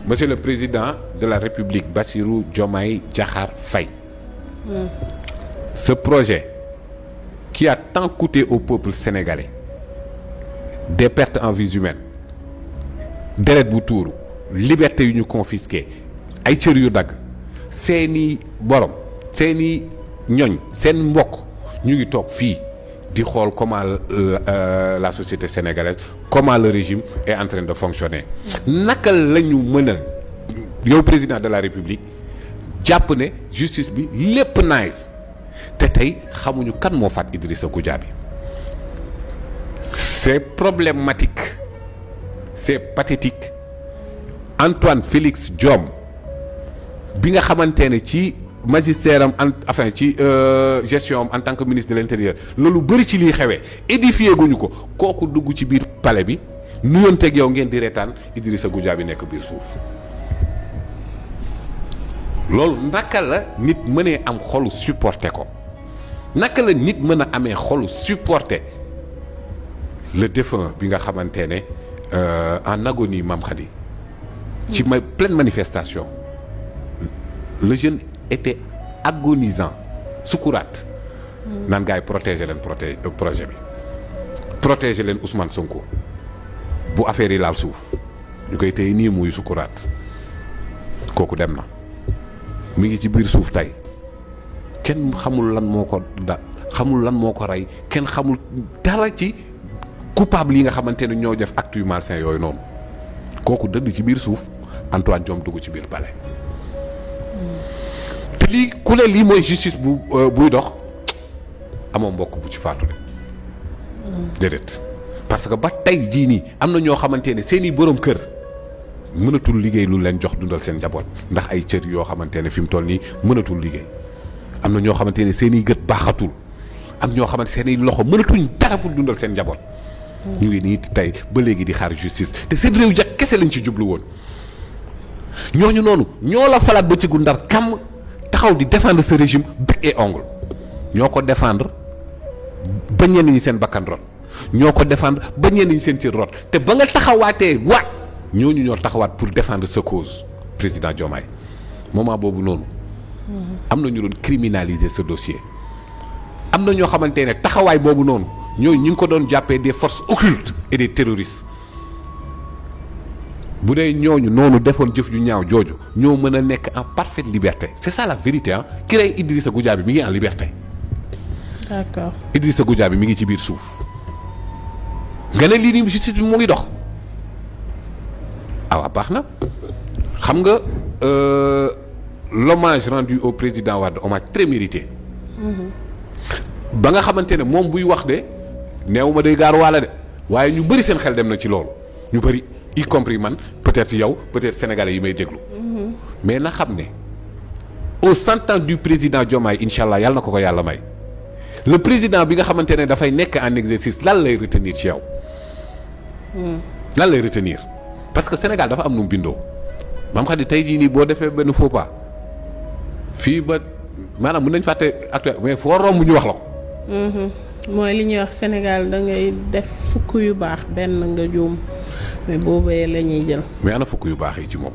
Monsieur le Président de la République Bassirou Diomaye Diakhar Faye. Ce projet qui a tant coûté au peuple sénégalais des pertes en vies humaines deret bu tuuru liberté yu ñu confisqué ay cër yu dagg seeni borom seeni ñoñ seen mbokk ñu ngi toog fii di xool comment la société sénégalaise comment le régime est en train de fonctionner. naka la ñu mën a yow président de la République jàpp ne justice bi lépp nice te tey xamuñu kan moo faat Idrissa Goudiaby. C'est problématique, c'est pathétique. Antoine Félix Diome bi nga xamante ne ci magistère am enfin ci gestion am en tant que ministre de l'intérieur loolu bëri ci liy xewee édifié guñu ko kooku dugg ci biir palais bi nuyonteeg yow ngeen di reetaan Idrissa Goudiaby nekk biir suuf. loolu naka la nit mënee am xolu supporter ko naka la nit mën a amee xolu supporter le défunt bi nga xamante ne en agonie Mame Khady ci pleine manifestation le jeune était agonisant sukuraat naan gars yi protéger leen projet bi protéger leen Ousmane Sonko bu affaire yi laal suuf ñu koy téye nii muy sukuraat kooku dem na mi ngi ci biir suuf tey kenn xamul lan moo ko xamul lan moo ko rey kenn xamul dara ci coupable yi nga xamante ne ñoo def acte yu malsain yooyu noonu kooku dëdd ci biir suuf Antoine Diome dugg ci biir palais te lii ku ne lii mooy justice buy dox amoo mbokk bu ci faatu de déedéet parce que ba tey jii nii am na ñoo xamante ne seeni borom kër mënatul liggéey lu leen jox dundal seen njaboot ndax ay cër yoo xamante ne fi mu toll nii mënatul liggéey am na ñoo xamante ne seeni gët baaxatul am ñoo xamante seeni loxo mënatuñ dara pour dundal seen njaboot. ñu ngi nii tey ba léegi di xaar justice te seen réew ja kese lañ ci jublu woon ñooñu noonu ñoo la falaat ba ci gu ndar kam taxaw di défendre ce régime bec et ongle ñoo ko défendre ba ñenn ñi seen bakkan rot ñoo ko défendre ba ñenn ñi seen cër rot te ba nga taxawaatee waat ñooñu ñoo taxawaat pour défendre sa cause président Diomaye moment boobu noonu am na ñu doon criminaliser ce dossier am na ñoo xamante ne taxawaay boobu noonu ñooñu ñu ngi ko doon jàppee des forces occultes et des terroristes bu dee ñooñu noonu defoon jëf ju ñaaw jooju ñoo mën a nekk en parfaite liberté c'est ça la vérité ah ki rey Idrissa Goudiaby mi ngi en liberté. D'accord. Idrissa Goudiaby mi ngi ci biir suuf nga ne lii nii justice bi mu ngi dox ah baax na xam nga l'hommage rendu au président Wade hommage très mérité. ba nga xamante ne moom buy wax de neew ma day gaar waala de waaye ñu bëri seen xel dem na ci loolu ñu bëri y compris man peut-être yow peut-être sénégalais yi may déglu. mais na xam ne au 100 ans du président Diomaye incha allah yàlla na ko yàlla may le président bi nga xamante ne dafay nekk en exercice lan lay retenir ci yow. lan lay retenir parce que Sénégal dafa am nu mu bindoo Mame Khady tey jii nii boo defee benn faux pas fii ba maanaam mën nañ fàtte actuel mais foo romb ñu wax la ko. mooy li ñuy wax Sénégal da ngay def fukk yu baax benn nga juum mais boobee la ñuy jël. mais ana fukk yu baax yi ci moom.